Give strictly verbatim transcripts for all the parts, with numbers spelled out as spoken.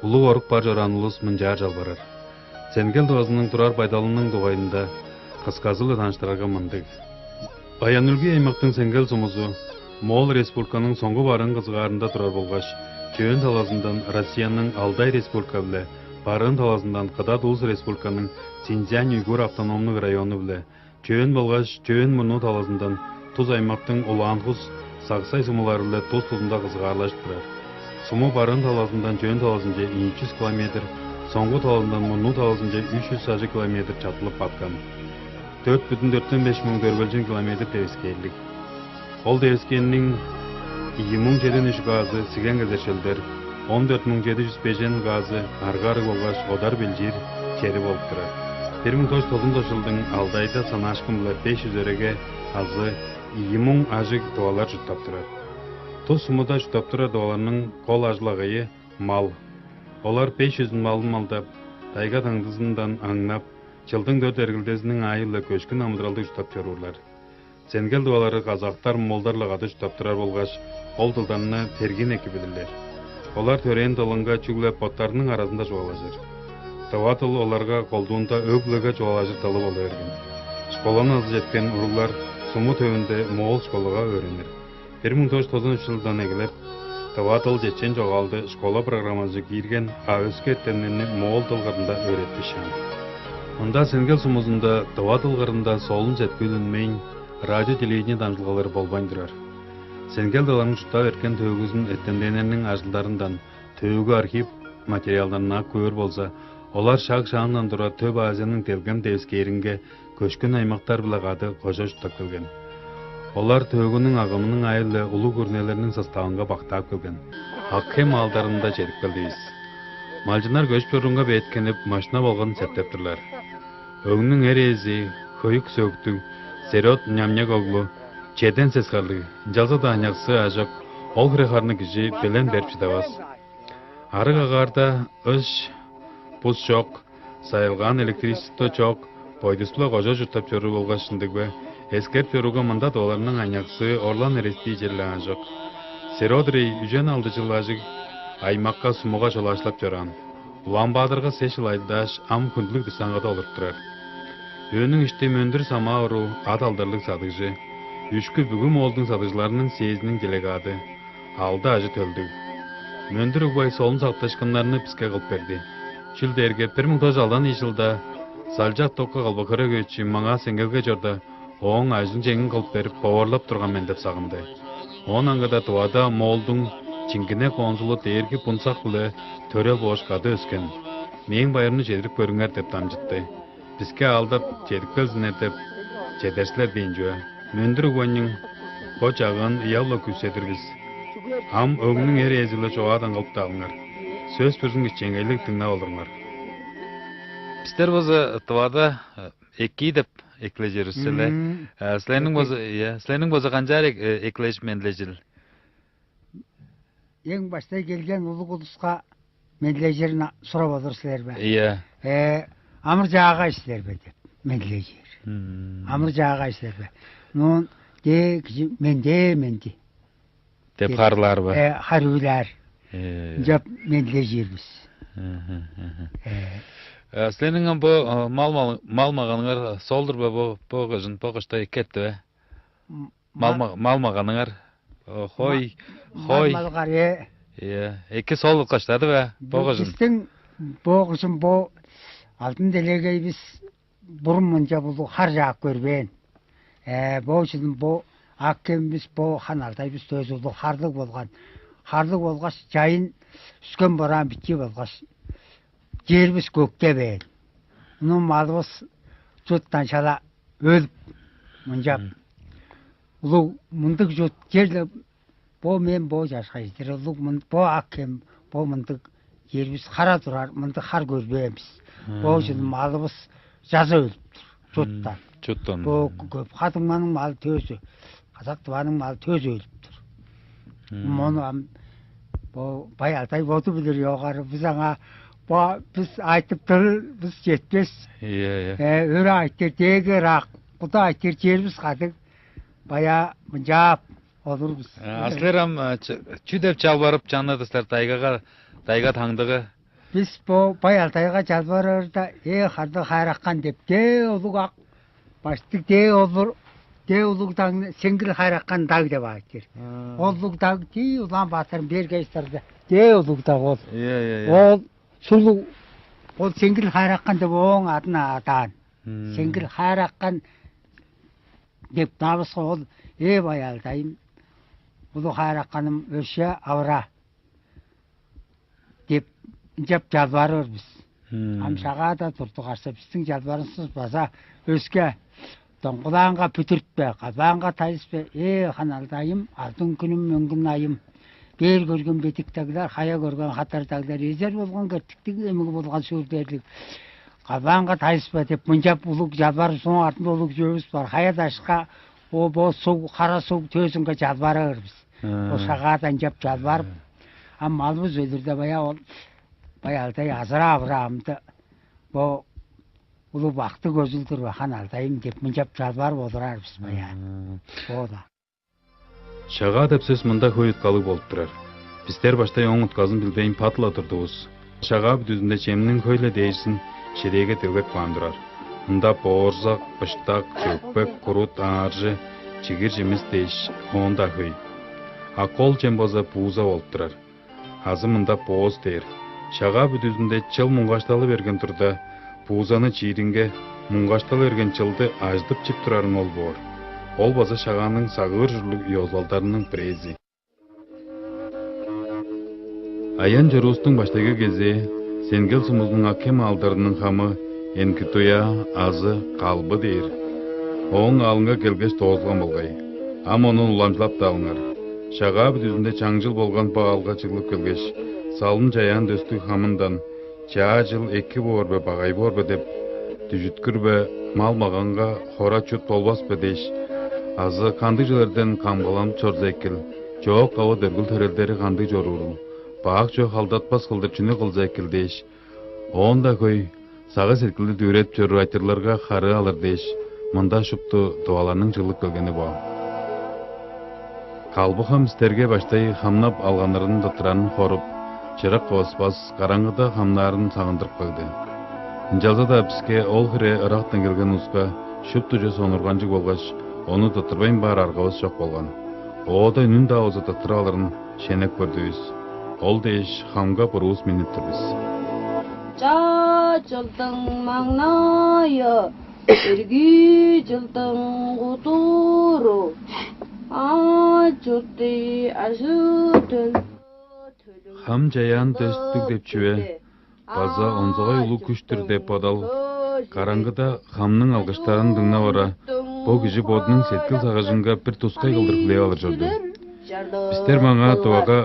Улуг орук бар чораан улус мынчаар чалбарар. Сенгел Тывазының турар байдалының дугайында кысказы-биле таныштырарга мындыг. Баян-Өлгий аймактың Сенгел сумузу Моол Республиканың соңгу барыын кызыгаарында турар болгаш, чөөн талазындан Россияның Алтай Республика биле, барыын талазындан Кыдат Улус Республиканың Синьцзянь-Уйгур автономнуг району биле, чөөн болгаш чөөн мурнуу талазындан тус аймактың Улаан-Хус, Саксай сумулары-биле тус-тузунда кызыгаарлажып турар. Суму барыын талазындан чөөн талазынче ийи чүс километр, соңгу талазындан мурнуу талазынче үш чүс ажыг километр чаттылып баткан. Дөрт бүдүн дөрттен беш муң дөрбелчен километр девискээрлиг. Ол девискээнниң ийи муң чеден үш газы сиген кезер шөлдер, он дөрт муң чеди чүс бежен газы арга-арыг болгаш одар-билчиир чери болуп турар. Бир муң тос чүс тозан тос чылдың Алтайда санаашкын-биле беш чүс өреге азы ийи муң ажыг тывалар чурттап турар. Тус сумуда чурттап турар тываларның кол ажыл-агыйы — мал. Олар беш чүзүн малын малдап, тайга-таңдызындан аңнап, чылдың дөрт эргилдезиниң аайы-биле көшкүн амыдыралдыг чурттап чоруурлар. Сенгел тывалары казактар, моолдар-ла кады чурттап турар болгаш, ол дылдарны тергиин эки билирлер. Олар төрээн дылынга чүгле боттарының аразында чугаалажыр. Тыва дыл оларга колдуунда өг-бүлеге чугаалажыр дылы болу берген. Школаны азы четкен уруглар суму төвүнде моол школага өөренир. Бир муң тос чүс тозан үш чылдан эгелеп, тыва дыл, чечен чогаалды школа программазынче киирген, а өске эртемнерни моол дыл кырында өөретпишаан. Мында, Сенгел сумузунда, тыва дыл кырында солун-сеткүүл үнмейн, радио-телевидение дамчылгалары болбайн турар. Сенгел тываларның чурттап эрткен төөгүзүн эртемденнерниң ажылдарындан, төөгү архив материалдарындан ап көөр болза, олар шаг-шаандан тура Төп Азияның делгем девискээринге көшкүн аймактар-биле кады кожа чурттап келген. Олар төөгүнүң агымының аайы-биле улуг күрүнелерниң составынга бактаап келген. Ак-Хем аалдарында чедип келдивис. Малчыннар көжүп чоруунга бээткенип, машина-балган септеп турлар. Өгнүң эр ээзи, хөйүк-сөөктүг Серот Нямняк оглу, чеден сес харлыг, ынчалза-даа аныяксыы аажок, ол хире харны кижи белен берип шыдавас. Арыг агаарда ыш, бус чок, сайылгаан электричество чок, бойдус-биле кожа чурттап чоруур болгаш, ындыг бе? Эскерип чорууга, мында тываларның аныяксыы орлан эрестии черле аажок. Серот Рей үжен алды чыл ажыг аймакка, сумуга чолаашлап чораан. Улан-Баатарга сес чыл ажылдааш, ам хүндүлүг дыштангада олуруп турар. Өөнүң ишти Мөндүр Самаа уруу ат алдарлыг садыгжы, үшкү бүгү Моолдуң садыгжыларының съездиниң делегады, алды ажы-төлдүг. Мөндүр угбай солун сактыышкыннарны биске кылып берди. Чүл дээрге бир муң тос чүс алдан ийи чылда Салчак Токка Калбак-Хөрек Өөчү маңаа Сенгелге чорда, ооң ажыл-чеңин кылып берип, боварлап турган мен деп сагынды. Оон аңгыда Тывада Моолдуң Чиңгине консулу Дээрги Бунсак-биле төрел боош кады өскен. Мээң байырымны чедирип көрүңер деп дамчытты. Биске аалдап чедип келзиннер деп чедер силер дээн чүве. Мөндүр угбайның бо чагыын ыял-ла күүседир бис. Ам өгнүң эр ээзи-биле чугаадан кылып-даа алыңар. Сөс бүрүзүн кичээнгейлиг дыңнап олуруңар. Бистер болза Тывада э, экии деп эклежир силер. Мм. Э, силерниң болза, Экии. Иә, силерниң болза канчаар эк-, э, эклежип мендилежил? Эң баштай келген улуг улуска мендилежирин сурап олур силер бе? Иә. Э, амыр-чаагай силер бе деп мендилежир. Мм. Амыр-чаагай силер бе? Ну, де кижи менде менди. Деп харылаар бе? Э, харыылаар. Э. Ынчап мендилежир бис. Мгм, мгм. Э. Э, силерниң ам бо э, мал мал мал маганыңар солдур бе, бо бо кыжын, бо кышта эки эртти бе? М, Мал мал ма- мал маганыңар э, хой Ма- хой. Мал малгар, э. Э, эки сол кыштады бе? Бо кыжын. Бистиң бо кыжын бо алдын делегейбиз бурун мынча булуг хар чаап көрбээн. Э, бо чылын бо Ак-Хемивис, бо Хан-Алтайывыс дөзү улуг харлыг болган. Харлыг болгаш, чайын үскен бораан бичии болгаш, черивис көктевээн. Ону малывыс чуттан шала өлүп, мынча Мм. улуг мындыг чут черле бо мен бо чашка чедир улуг мын-, бо Ак-Хем, бо мындыг черивис хара турар, мындыг хар көрбээн бис. Бо Мм. чылын малывыс чаза өлүптүр, чуттан. Мм, чуттан. Бо көп хадыңманың малы төөсү, казак тываның малы төөсү өлүптүр. Мм. Мону ам бо бай адай боду билир ёгары, бис аңаа бо бис айтып тырыр, бис четпес. Иә, иә. Э, өрө айтыр, дээге ырак, куда айтыр, черивис кадыг, бая мынчаап олур бис. Э, а силер ам э, чү чү деп чалбарып чаннады силер тайгага, тайга таңдыгы? Бис бо Бай Алтайга чалбарарда, ээ, харды хайраккан деп, дээ улуг ак, баштыг дээ олур, дээ улуг дагны Сеңгил хайраккан даг деп аайтыр. Ол улуг даг дии улаан баатырым бергейстерде, дээ улуг даг ол. Иә, иә, иә. Ол сулуг, ол Сеңгил хайраккан деп ооң адын адаан. Сеңгил хайраккан деп давыска ол, ээ, Бай Алтайым, улуг хайракканым, өше авыра деп, ынчап чалбаарывыр бис. Ам шагаада турду карса, бистиң чалбарывыс база өске: доңгулаанга бүдүртпе, калбаанга тайыспа, ээ, хан алдайым, алдын күнүм, мөңгүн айым, бээр көрген бедик даглар, хая көрген хатар даглар, эзер болган кертиктиг, эмиг болган шүүр дээрлиг, калбаанга тайыспа деп, мынчап улуг чалбарывыс, ооң артында улуг чүвевис бар. Хая дашка, о, бо суг, хара суг төөзүнге чалбаарывыр бис. Бо шагаадан чап чалбарып, ам малывыс өлүрде, бая ол, бая алдай азыра авыраамды, бо улуг бакты көзүлдүр бахан алдайым деп, мынчап чалбарып олурар бис баяан. Боода. Шагаа деп сөс мында хөй уткалыг болуп турар. Бистер баштай ооң утказын билбейн, пат-ла турдувус. Шагаа бүдүзүнде чемниң хөй-ле дээшсин шедээге делгеп каан турар. Ында боорзак, быштак, чөкпек, курут, ааржы, чигир-чимис дээш, хоон-даа хөй. А кол чем база бууза болуп турар. Азы мында боос дээр. Шагаа бүдүзүнде чыл муңгашталы берген турда, буузаны чииринге, муңгашталы берген чылды ажыдып чип турарың ол боор. Ол база шагааның сагыыр ужурлуг ёзулалдарының бирээзи. Аян-чоруустуң баштайгы кезээ Сенгел сумузунуң Ак-Хем аалдарының хамы Энкитуя азы Калбы дээр. Ооң аалынга келгеш доозулган болгай. Ам ону уламчылап-даа алыңар. Шагаа бүдүзүнде чаңчыл болган бо аалга чыглып келгеш, салым-чаяан дөстүг хамындан: «Чаа чыл эки боор бе, багай боор бе?» — деп дүжүткүр бе, мал-маганга хора-чут болбас бе дээш, азы кандыг чүвелерден камгаланып чорза экил, чоок-кава, дөргүл-төрелдери кандыг чоруурул, бак чүве халдатпас кылдыр чүнү кылза экил дээш, оон-даа хөй сагыш-сеткилди дүвүредип чоруур айтырыгларга харыы алыр дээш, мында шупту дугаларның чыглып келгени бо. Калбы хам силерге баштай хамнап алганнарын тырттырарын хоруп, чырык кывыспас, караңгыда хамнаарын сагындырып кагды. Ынчалза-даа биске, ол хире ырактан келген улуска, шупту чүве сонурганчыг болгаш, ону тырттырбайн баар аргавыс чок болган. Оода үнүн-даа болза тырттырып алырын шенеп көрдүвүс. Ол дээш хамга буруувус миннип тур бис. Чаа чылдың маңнайы, эрги чылдың кудуру, а чуртти ажы-төл. Хам-чаяан дөстүг деп чүве база онзагай улуг күш-түр деп бодал караңгыда хамның алгыштарын дыңнап ора, бо кижи бодунуң сеткил-сагыжынга бир тускай кылдыр хүлээп алыр чорду. Бистер маңаа дывага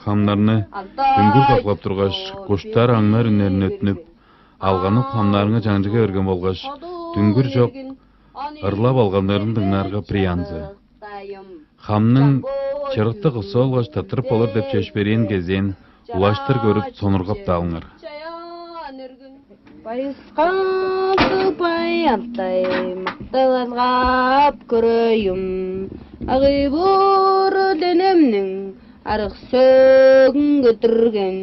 хамнарны дүңгүр баклап тургаш, куштар аңнар үннерин өттүнүп, алганып, хамнаарынга чаңчыга берген болгаш, дүңгүр чок, ырлап алганнарын дыңнаарга, бир янзы. Хамның чырыкты кывыс болгаш тырттырып болур деп чөпшээрээн кезээн улаштыр көрүп, сонургап-даа алыңар. Байыскалды баянтай мактап алгап көрөйүм. Агый бууру денемниң арык сөөгүн көдүрген,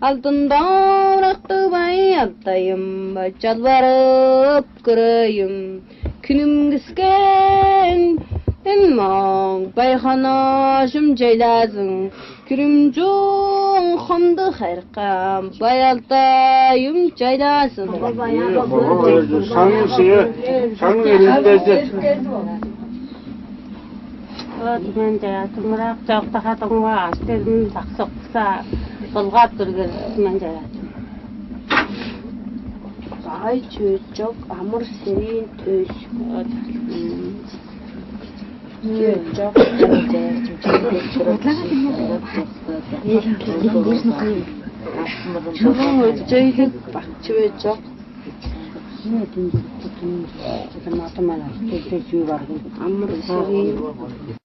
алдын довуракты баянтайым, чалбарып көрөйүм. Күнүм кискен, эн моң байханажым чайлаазың, күрүм чууң хомду хайыркам, баялтайым чайлаазың. Шаның шие, шаның элинтези. От мен жаятым, мырак чокта хадыңга аш бердим, саксыкса, былгап тургер мен жаятым. Бай чөчок, амыр сериин төс. Чөчок, чулуң өчөйлүк бак чөчок. Амыр сериин.